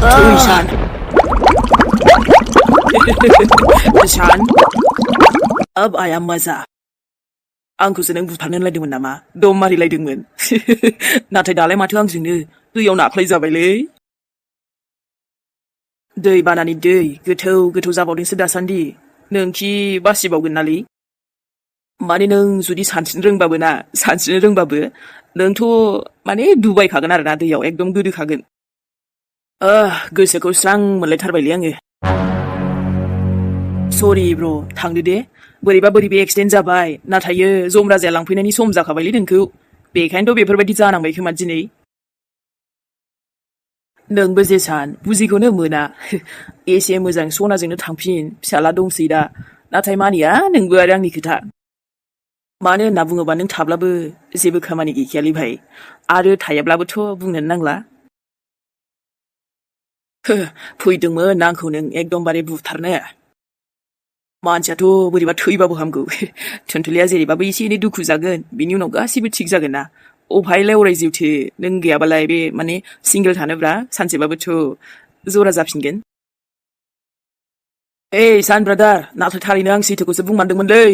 थैसान सान अब आया मजा आंखौसो नों बुथारनो लायदोंमोन नामा दम मारिलायदोंमोन नाथाय दालाय माथो आंजोंनो दैयाव नाख्लाय जाबायलै दै बानानि दै गोथौ गोथौ जाबावदोंसो दासान्दि नोंखि बासिबावगोन नालै माने नों जुदि सानस्रिनो रोंबाबो नोंथ' माने दुबायखागोन आरोना दैयाव एकदम गोदोखागोन गोसोखौ स्रां मोनलायथारबायलै आङो सरि ब्र थांदो दे बोरैबा एक्सिडेन्ट जाबाय नाथायो जमराजाया लांफैनायनि सम जाखाबायलै नोंखौ बेखायनोथ' बेफोरबायदि जानांबाय खोमा दिनै नोंबो जेसान बुजिखौनो मोना एसे मोजां सनाजोंनो थांफिन फिसाला दंसै दा नाथाय मानिया नोंबो आरो आंनि खोथा मानो होनना बुङोबा नों थाब्लाबो जेबो खामानि गैखायालै भाइ आरो थायाब्लाबोथ' बुंनोनो नांला फैदोंमोन आंखौ नों एकदमबारे बुथारनो मानसियाथ' बोरैबा थैबाबो हामगौ थुनथुलिया जेरैबाबो एसे एनै दुखु जागोन बिनि उनाव गासिबो थिग जागोन ना अबहायलाय अराय जिउथो नों गैयाबालाय बे माने सिंगोल थानोब्रा सानसेबाबोथ' जरा जाफिनगोन सान ब्रादार नाथाय थारैनो आं सैथोखौसो बुंमारदोंमोनलै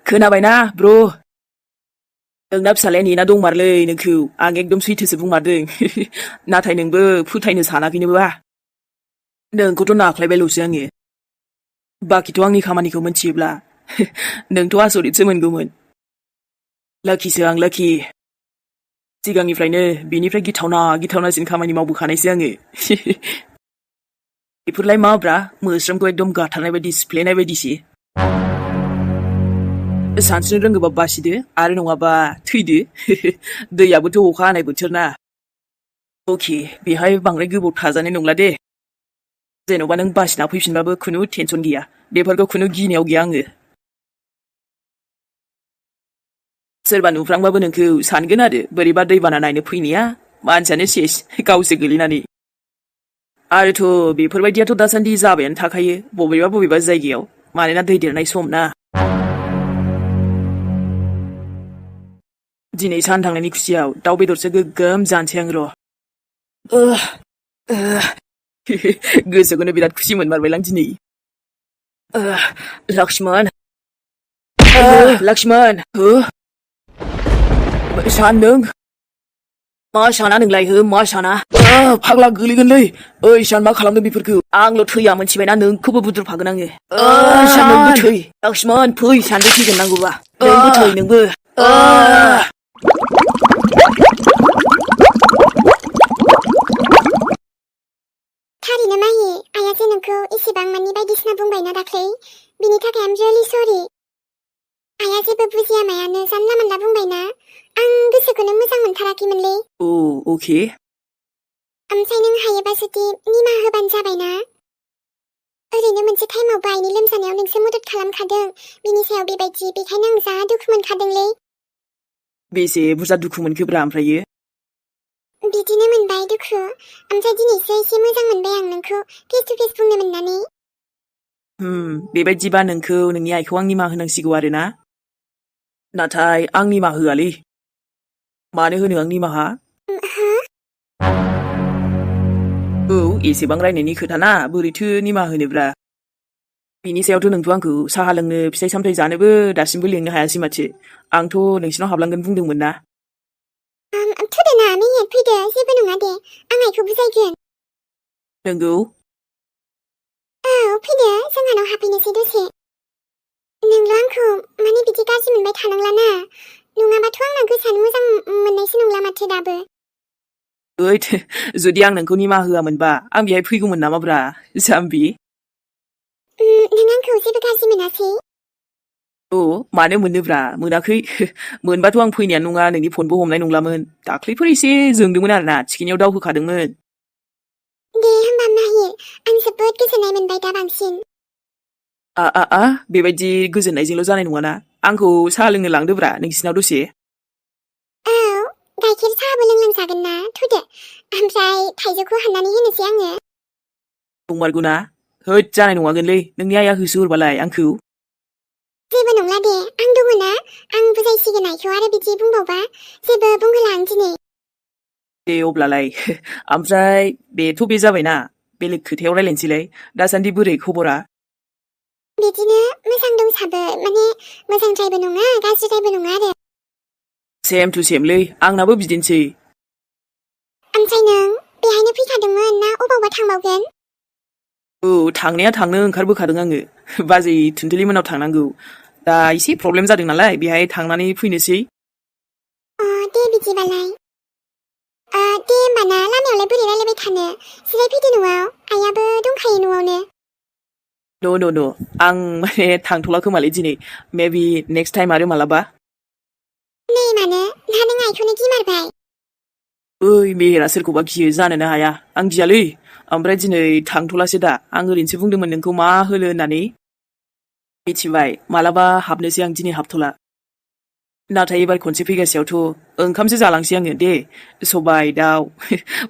खोनाबायना ब्र नोंना फिसालाया नेना दंमारलै नोंखौ आं एकदम सैथोसो बुंमारदों नाथाय नोंबो फोथायनो सानाखैनोबा नोंखौथ' नाख्लायबायल'सो आङो बाखिथ' आंनि खामानिखौ मोनथियोब्ला नोंथ' आसरितसो मोनगौमोन लाखिसो आं लाखि सिगांनिफ्रायनो बिनिफ्राय गिथावनासिन खामानि मावबोखानायसो आङो बेफोरलाय माब्रा मोस्रोमखौ एकदम गाथारनाय बायदि सिफ्लेनाय बायदिसो सानस्रिनो रोङोबा बासिदो आरो नङाबा थैदो दैयाबोथ' अखा हानाय बोथोर ना अके बेहाय बांद्राय गोबाव थाजानाय नंला दे जेन'बा नों बासिना फैफिनबाबो खुनु टेनसन गैया बेफोरखौ खुनु गिनायाव गैया आङो सोरबा नुफ्लांबाबो नोंखौ सानगोन आरो बोरैबा दैबाना नायनो फैनाया मानसियानो सेस गावसो गोलैनानै आरोथ' बेफोरबायदियाथ' दासान्दि जाबायानो थाखायो बबेबा जायगायाव मानोना दै देरनाय सम ना दिनै सान थांनायनि खुसियाव दाउ बेदरसो गोगोम जानोसै आं र' गोसोखौनो बिराद खुसि मोनमारबायलां दिनै लक्ष्मण सानदों मा साना नोंलाय मा साना फाग्ला गोलैगोनलै ओइ सान मा खालामदों बेफोरखौ आंल' थैया मोनथिबायना नोंखौबो बुद्रुफागोन आङो सान नोंबो थै लक्ष्मण फै सानदो थैगोन नांगौबा नोंबो थै नोंबो थारैनो माहि आइयासो नोंखौ एसेबां मानि बायदिसिना बुंबायना दाख्लै बिनि थाखाय आम रियेलि सरि आइया जेबो बुजिया मायानो जानला मोनला बुंबायना आं गोसोखौनो मोजां मोनथाराखैमोनलै अके ओमफ्राय नों हायोबा जुदि निमाहा होबानो जाबायना ओरैनो मोनसे टाइमावबो आइनि लोमजानायाव नोंसो मदद खालामखादों बिनि सायाव बेबायदि बेखायनो आं जा दुखु मोनखादोंलै बेसे बुरजा दुखु मोनखोब्रा ओमफ्रायो बिदिनो मोनबाय दुखु ओमफ्राय दिनैसो एसे मोजां मोनबाय आं नोंखौ फेस टु फेस बुंनो मोननानै बेबायदिबा नोंखौ नोंनि आइखौ आं निमाहा होनांसिगौ आरोना नाथाय आं निमाहा होआलै मानो होनो आं निमाहा एसेबां रायनायनि खोथा ना बोरैथो निमाहा होनोब्रा बिनि सायावथ' नोंथ' आंखौ साहा लोंनो फिथाइ सामथाइ जानोबो दासिमबो लेंनो हायासै माथो आंथ' नोंसिनाव हाबलांगोन बुंदोंमोन ना थुदो ना नों फैदो जेबो नङा दे आं आइखौ बुजायगोन नंगौ फैदो जोंहानाव हाबफैनोसै दसे नोंल' आंखौ माने बिदि गाज्रि मोनबाय थानांला ना नङाबाथ' आंना गोसोआनो मोजां मोननायसो नंला माथो दाबो जुदि आं नोंखौ निमाहा होआमोनबा आं बेहाय फैगौमोन नामाब्रा जाम्बि नों आंखौ जेबो गाज्रि मोनासै मानो मोननोब्रा मोनाखै मोनबाथ' आं फैनायानो नङा नोंनि फनबो हमनाय नंलामोन दाख्लैफोर एसे जोंदोंमोन आरोना थिखिनियाव दाव होखादोंमोन दे होमबा माहि आं जोबोद गोजोननाय मोनबाय दा बांसिन बेबायदि गोजोननायजोंल' जानाय नङाना आंखौ साहा लोंनो लांदोब्रा नोंसिनाव दसे गाइखेर साहाबो लोंलांजागोन ना थुदो ओमफ्राय थाइजौखौ हाननानै होनोसै आङो बुंमारगौना होद जानाय नङागोनलै नोंनि आइया होसो हरबालाय आंखौ जेबो नंला दे आं दङ ना आं बुजायसिगोन आइखौ आरो बिदि बुंबावबा जेबो बुंहोला आं दिनै दे अब्लालाय ओमफ्राय बेथ' बे जाबायना बेलेग खोथायाव रायलायनोसैलाय दासान्दि बोरै खबरा बिदिनो मोजां दंसाबो माने मोजांद्रायबो नङा गाज्रिद्रायबो नङा आरो सेम टु सेमलै आंनाबो बिदिनोसै ओमफ्राय नों बेहायनो फैखादोंमोन ना अबावबा थांबावगोन औ थांनाया थांनो ओंखारबोखादों आङो बाजै थुनथुलि मोनाव थांनांगौ दा एसे प्रब्लेम जादों नालाय बेहाय थांनानै फैनोसै दे बिदिबालाय दे होमबाना लामायावलाय बोरै रायलायबाय थानो जिरायफैदो न'आव आइयाबो दंखायो न'आवनो न' आं माने थांथ'ला खोमालै दिनै मेबि नेक्स्ट टाइम आरो मालाबा नै मानो ना नों आइखौनो गिमारबाय ओइ मेहेरा सोरखौबा गियो जानोनो हाया आं गियालै ओमफ्राय दिनै थांथ'लासो दा आं ओरैनोसो बुंदोंमोन नोंखौ मा होनो होननानै मिथिबाय मालाबा हाबनोसै आं दिनै हाबथ'ला नाथाय एबार खनसे फैगासेयावथ' ओंखामसो जालांसै आङो दे सबाय दाउ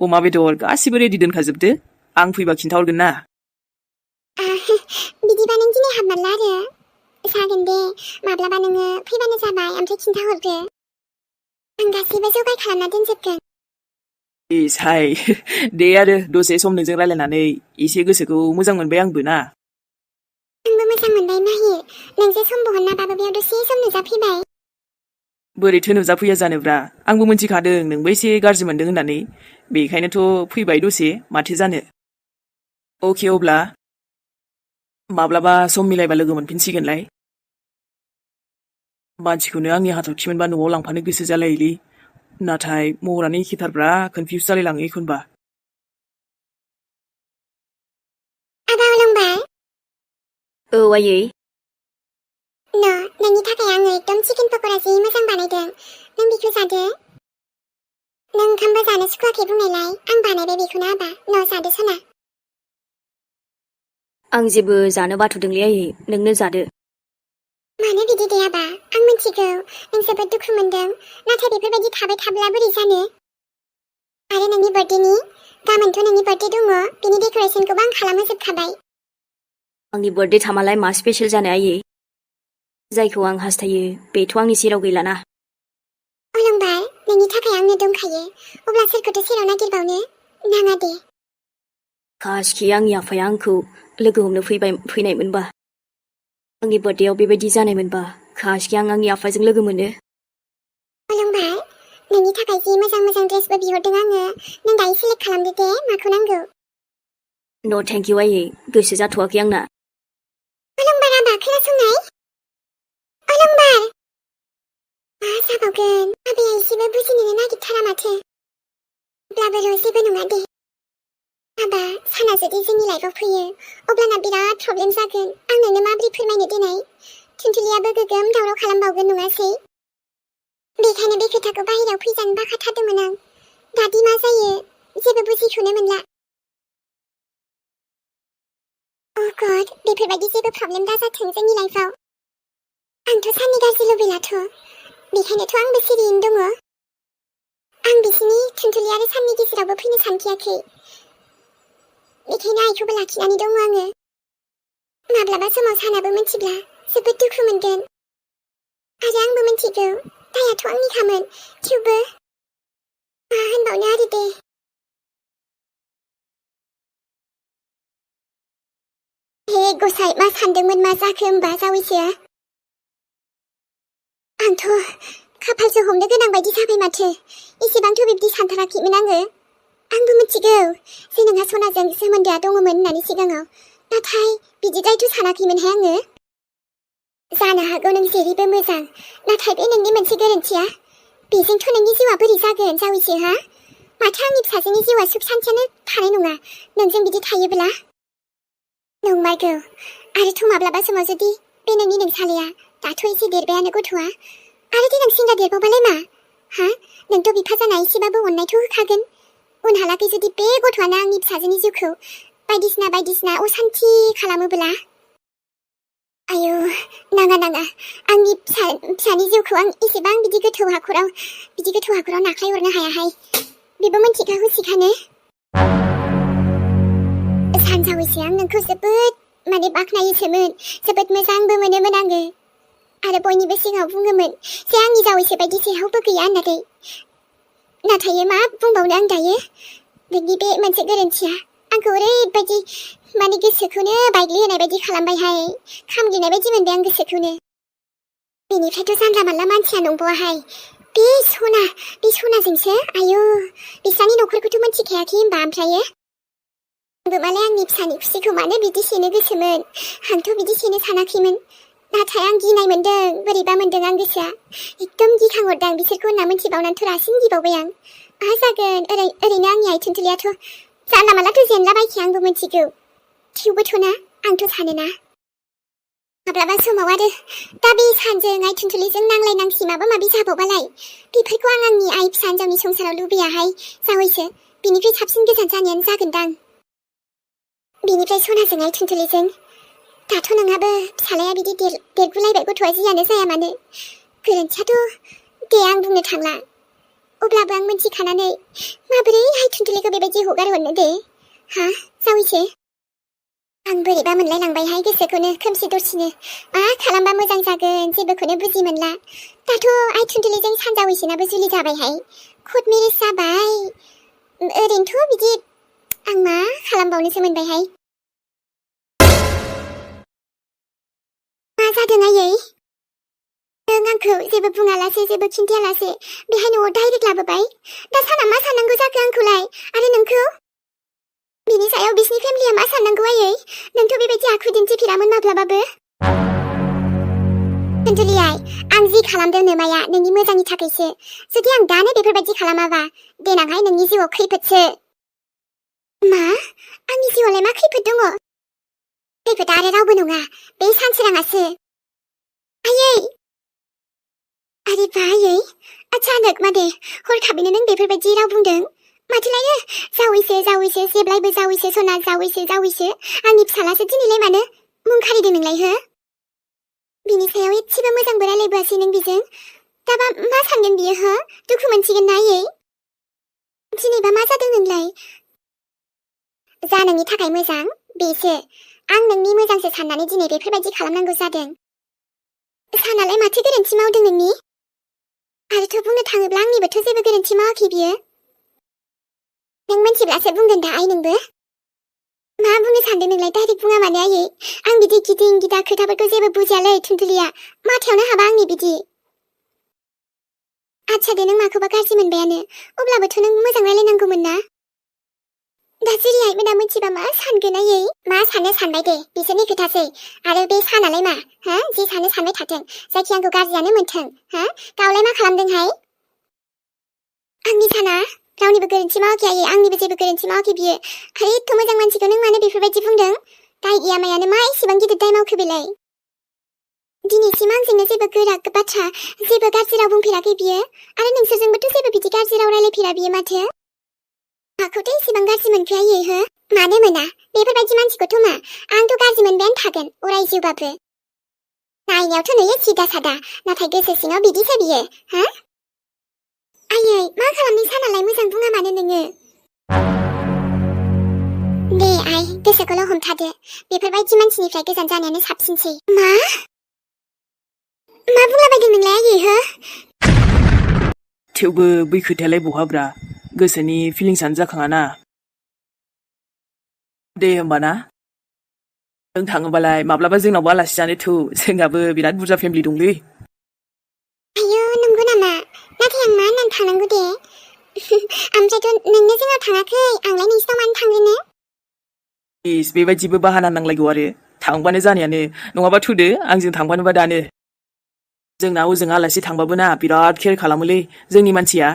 अमा बेदर गासिबो रेडि दोनखाजोबदो आं फैबा खिन्थाहरगोन ना बिदिबा नों दिनै हाबमारला आरो जागोन दे माब्लाबा नोङो फैबानो जाबाय ओमफ्राय खिन्थाहरदो आं गासैबो जगार खालामना दोनजोबगोन इस हाय दे आरो दसे सम नोंजों रायलायनानै एसे गोसोखौ मोजां मोनबाय आंबो ना आंबो मोजां मोनबाय माहि नोंजों सम बहननाबाबो बेयाव दसे सम नुजाफैबाय बोरैथो नुजाफैया जानोब्रा आंबो मोनथिखादों नोंबो एसे गाज्रि मोनदों होननानै बेखायनोथ' फैबाय दसे माथो जानो अके अब्ला माब्लाबा सम मिलायबा लोगो मोनफिनसिगोनलाय मानसिखौनो आंनि हाथरखि मोनबा न'आव लांफानो गोसो जालायोलै नाथाय महरानो एखेथारब्रा कनफिउस जालायलाङो एखनबा आदा अलंबार औ आयै नोंनि थाखाय आङो एकदम चिकेन पक'रा जि मोजां बानायदों नों बेखौ जादो नों ओंखामबो जानो सुखुवाखै बुंनायलाय आं बानायबाय बेखौनो आबा जादो सना आं जेबो जानो बाथ'दोंलै आयै नोंनो जादो मानो बिदि दे आबा आं मिथिगौ नों जोबोद दुखु मोनदों नाथाय बेफोरबायदि थाबाय थाब्ला बोरै जानो आरो नोंनि बार्थडेनि गाबोनथ' नोंनि बार्थडे दङ बिनि डेक'रेसनखौबो आं खालामहोजोबखाबाय आंनि बार्थडे थामालाय मा स्पेशल जानो आयै जायखौ आं हास्थायो बेथ' आंनि सेराव गैलाना अलंबार नोंनि थाखाय आंनो दंखायो अब्ला सोरखौथ' सेराव नागिरबावनो नाङा दे काशखि आंनि आफाया आंखौ लोगो हमनो फैनायमोनबा आंनि बार्थडेआव बेबायदि जानायमोनबा काशखि आं आंनि आफाजों लोगो मोनो अलंबार नोंनि थाखाय जि मोजां मोजां ड्रेसबो बिहरदों आङो नों दायो सेलेक्ट खालामदो दे माखौ नांगौ न' थेंक इउ आयै गोसो जाथ'वाखै आंना अलंबार आबा खोनासंनाय अलंबार मा जाबावगोन आबाया एसेबो बुजिनोनो नागिरथारा माथो अब्लाबो जेबो नङा दे आबा साना जुदि जोंनि लाइफआव फैयो अब्लाना बिराद प्रब्लेम जागोन आं नोंनो माबोरै फोरमायनो देनाय थुनथुलियाबो गोगोम दावराव खालामबावगोन नङासै बेखायनो बे खोथाखौ बाहेरायाव फैजानो बाखाथारदोंमोन आं दादि मा जायो जेबो बुजिखौनो मोनला गड बेफोरबायदि जेबो प्रब्लेम दाजाथों जोंनि लाइफआव आंथ' साननि गाज्रि लुबैलाथ' बेखायनोथ' आंबो सिरियैनो दङ आं बिसिनि थुनथुलि आरो साननि गेजेरावबो फैनो सानखायाखै बेखायनो आइखौबो लाखिनानै दङ आङो माब्लाबा समाव सानाबो मिथिब्ला जोबोद दुखु मोनगोन आरो आंबो मिथिगौ दायाथ' आंनिखामोन थेवबो मा होनबावनो आरो दे हे गसाइ मा सानदोंमोन मा जाखो होमबा जावैसोआ आंथ' खाफालसो हमनो गोनां बायदि जाबाय माथो एसेबांथ' बिब्दि सानथाराखैमोन आंबो मिथिगौ जे नोंहा सनाजों सोमोन्दोआ दङमोन होननानै सिगाङाव नाथाय बिदिद्रायथ' सानाखैमोनहाय आङो जानो हागौ नों जेरैबो मोजां नाथाय बे नोंनि मोनसे गोरोन्थिया बेजोंथ' नोंनि जिउआ बोरै जागोन जावैसो हा माथो आंनि फिसाजोनि जिउआ सुख सान्थियानो थानाय नङा नोंजों बिदि थायोब्ला नंमारगौ आरोथ' माब्लाबा समाव जुदि बे नोंनि नोंसालिया दाथ' एसे देरबायानो गथ'आ आरो देनां सेंग्रा देरबावबालाय मा हा नोंथ' बिफा जाना एसेबाबो अननायथ' होखागोन उनहालागै जुदि बे गथ'आनो आंनि फिसाजोनि जिउखौ बायदिसिना असान्थि खालामोब्ला आयौ नाङा आंनि फिसानि जिउखौ आं एसेबां बिदि गोथौ हाखराव नाख्लायहरनो हायाहाय बेबो मिथिखा हुसिखानो सानजावैसो आं नोंखौ जोबोद बाख्नायोसोमोन जोबोद मोजांबो मोनोमोन आङो आरो बयनिबो सिगाङाव बुङोमोन जे आंनि जावैसो बायदि जेरावबो गैया होननानै नाथाय मा बुंबावनो आं दायो नोंनि बे मोनसे गोरोन्थिया आंखौ ओरैबायदि माने गोसोखौनो बायग्लि होनाय बायदि खालामबायहाय खामग्लिनाय बायदि मोनबाय आं गोसोखौनो बेनिफ्रायथ' जानला मानला मानसिया नंबावाहाय बे सनाजोंसो आयु बिस्रानि न'खरखौथ' मोनथिखायाखै होनबा ओमफ्रायो आंबो मालाय आंनि फिसानि खुसिखौ मानो बिदि सेनो गोसोमोन आंथ' बिदि सेनो सानाखैमोन नाथाय आं गिनाय मोनदों बोरैबा मोनदों आं गोसोआ एकदम गिखांहरदों बिसोरखौ होनना मोनथिबावनानैथ' रासिन गिबावबाय आं मा जागोन ओरैनो आंनि आइथुनथुलियाथ' जानला मानलाथ' जेनलाबायखि आंबो मोनथिगौ थेवबोथ'ना आंथ' सानोना माब्लाबा समाव आरो दा बे सानजों आइथुनथुलिजों नांलायनांसि माबा माबि जाबावबालाय बेफोरखौ आं आंनि आइ फिसा हिनजावनि संसाराव लुबैयाहाय जावैसो बिनिफ्राय साबसिन गोजान जानायानो जागोनदां बिनिफ्राय सनाजों आइथुनथुलिजों दाथ' नोंहाबो फिसालाया बिदि देरगुलायबाय गथ'आ जियानो जाया मानो गोरोन्थियाथ' दे आं बुंनो थांला अब्लाबो आं मोनथिखानानै माबोरै आइथुनथुलिखौ बेबायदि हगार हरनो दे हा जावैसो आं बोरैबा मोनलायलांबायहाय गोसोखौनो खोमसि दरसिनो मा खालामबा मोजां जागोन जेबोखौनो बुजि मोनला दाथ' आइथुनथुलिजों सानजावैसोनाबो जुलि जाबायहाय कर्ट मेरेज जाबाय ओरैनोथ' बिदि आं मा खालामबावनोसो मोनबायहाय मा जादों आयै नों आंखौ जेबो बुङालासे जेबो खिन्थायालासे बेहाय न'आव डाइरेक्ट लाबोबाय दा साना मा साननांगौ जाखो आंखौलाय आरो नोंखौ बिनि सायाव बिसिनि फेमिलिया मा साननांगौ आयै नोंथ' बेबायदि आखु दिन्थिफेरामोन माब्लाबाबो आइथुनथुलियाय आं जि खालामदों नोमाया नोंनि मोजांनि थाखायसो जुदि आं दानो बेफोरबायदि खालामाबा देनांहाय नोंनि जिउआव खैफोदसो मा आंनि जिउआवलाय मा खैफोद दङ खैफोदा आरो रावबो नङा बे सानसोराङासो आयै आरे बा आयै अचानक मादे हरखाबैनो नों बेफोरबायदि राव बुंदों माथोलायो जावैसो जेब्लायबो जावैसो सना जावैसो आंनि फिसालासो दिनैलाय मानो मुं खारिदों नोंलाय हो बिनि सायाव एसेबो मोजांबो रायलायबोआसै नों बिजों दाबा मा सानगोन बियो हो दुखु मोनसिगोन ना आयै दिनैबा मा जादों नोंलाय जा नोंनि थाखाय मोजां बेसो आं नोंनि मोजांसो साननानै दिनै बेफोरबायदि खालामनांगौ जादों सानालाय माथो गोरोन्थि मावदों नोंनि आरोथ' बुंनो थाङोब्ला आंनिबोथ' जेबो गोरोन्थि मावाखै बियो नों मोनथिब्लासो बुंगोन दा आइ नोंबो मा बुंनो सानदों नोंलाय डाइरेक्ट बुङा मानो आयै आं बिदि गिदिं गिदा खोथाफोरखौ जेबो बुजियालै थुनथुलिया माथायावनो हाबा आंनि बिदि आच्छा दे नों माखौबा गाज्रि मोनबायानो अब्लाबोथ' नों मोजां रायलायनांगौमोन ना दा जेरै आइमोना मोनथिबा मा सानगोन आयै मा सानो सानबाय दे बिसोरनि खोथासै आरो बे सानालाय मा हा जि सानो सानबाय थाथों जायखि आंखौ गाज्रियानो मोनथों हा गावलाय मा खालामदोंहाय आंनि साना रावनिबो गोरोन्थि मावाखै आयै आंनिबो जेबो गोरोन्थि मावाखै बियो आरो एथ' मोजां मानसिखौ नों मानो बेफोरबायदि बुंदों दाय गैया मायानो मा एसेबां गिदिर दाय मावखो बेलाय दिनैसिम आंजोंनो जेबो गोरा बाथ्रा जेबो गाज्रि राव बुंफेराखै बियो आरो नोंसोरजोंबोथ' जेबो बिदि गाज्रि राव रायलायफेरा बियो माथो माखौथ' एसेबां गाज्रि मोनखो आयै हो मानो मोना बेफोरबायदि मानसिखौथ' मा आंथ' गाज्रि मोनबायानो थागोन अराय जिउबाबो नायनायावथ' नुयो सिदा सादा नाथाय गोसो सिङाव बिदिसो बियो हा आयै मा खालामनो सानालाय मोजां बुङा मानो नोङो दे आइ गोसोखौल' हमथादो बेफोरबायदि मानसिनिफ्राय गोजान जानायानो साबसिनसै मा बुंलाबायदों नोंलाय आयै हो थेवबो बै खोथायालाय बहाब्रा गोसोनि फिलिंसानो जाखाङा ना दे होमबा ना नों थाङोबालाय माब्लाबा जोंनावबो आलासि जानो थौ जोंहाबो बिराद बुरजा फेमिलि दंलै आयौ नंगौ नामा नाथाय आं मा होननानै थांनांगौ दे ओमफ्रायथ' नोंनो जोंनाव थाङाखै आंलाय नोंसिनाव मानो थांग्रोनो इस बेबायदिबो बाहाना नांलायगौ आरो थांबानो जानायानो नङाबा थुदो आंजों थांबानोबा दानो जोंना ओजों आलासि थांबाबो ना बिराद केयार खालामोलै जोंनि मानसिया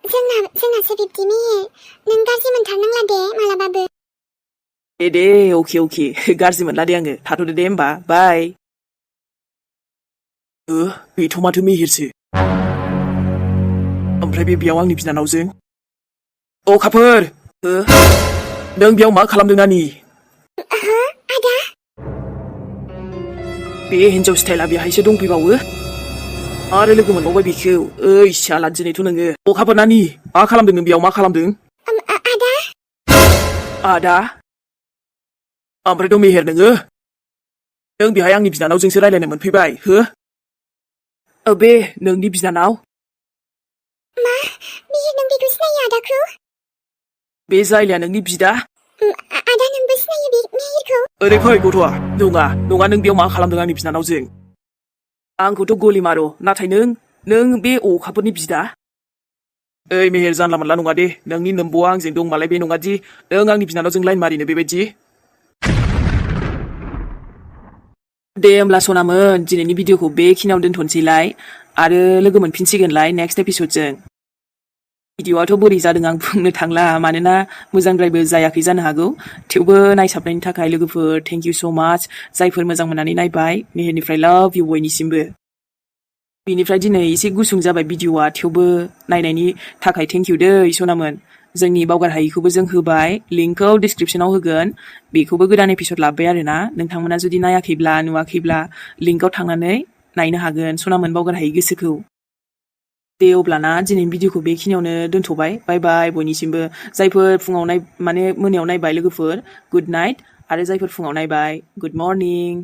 जोंनासो बिब्दि मेहे नों गाज्रि मोनथारनांला दे मालाबाबो दे अके गाज्रि मोनला दे आङो थाथ'दो दे होमबा बाय बेथ' माथो मेहेरसो ओमफ्राय बेयाव आंनि बिनानावजों अखाफोर नों बेयाव मा खालामदों नानि आदा बे हिन्जाव स्टाइला बेहायसो दंफैबावो आरो लोगो मोनबावबाय बेखौ ओइ साला दिनैथ' नोङो अखाफोर नानि मा खालामदों नों बेयाव मा खालामदों आदा ओमफ्रायथ' मेहेर नोङो नों बेहाय आंनि बिनानावजोंसो रायलायनो मोनफैबाय हो बे नोंनि बिनानाव सिनायो आदाखौ? बे जायलाया नोंनि बिदा? आदा नोंबो सिनायो बे मेहेरखौ? ओरै फै गथ'आ। नङा नों बेयाव मा खालामदों आंनि बिनानावजों? आंखौथ' गलि मारो, नाथाय नों बे अखाफोरनि बिदा? ओइ मेहेर, जानला मोनला नङा दे। नोंनि नोम्ब'आ आंजों दंमालाय बे नङादि नों आंनि बिनानावजों लाइन मारिनो बेबायदि। दे होमब्ला सनामोन, दिनैनि भिडिअखौ बेखिनियाव दोनथ'नोसैलाय आरो लोगो मोनफिनसिगोनलाय नेक्स्ट एपिसडजों। भिडिअआथ' बोरै जादों आं बुंनो थांला, मानोना मोजांद्रायबो जायाखै जानो हागौ। थेवबो नायसाबनायनि थाखाय लोगोफोर थेंक इउ स' माच। जायफोर मोजां मोननानै नायबाय, मेहेरनिफ्राय लाभ इउ बयनिसिमबो। बेनिफ्राय दिनै एसे गुसुं जाबाय भिडिअआ, थेवबो नायनायनि थाखाय थेंक इउ दै सनामोन। जोंनि बावगार हायिखौबो जों होबाय, लिंकखौ डिसक्रिपसनाव होगोन। बेखौबो गोदान एपिसड लाबोबाय आरोना। नोंथांमोना जुदि नायाखैब्ला नुवाखैब्ला लिंकआव थांनानै नायनो हागोन सनामोन बावगार हायि गोसोखौ। दे अब्लाना दिनैनि भिडिअखौ बेखिनियावनो दोनथ'बाय। बाय बाय बयनिसिमबो। जायफोर फुङाव मोनायाव नायबाय लोगोफोर गुड नाइट, आरो जायफोर फुङाव नायबाय गुड मर्निं।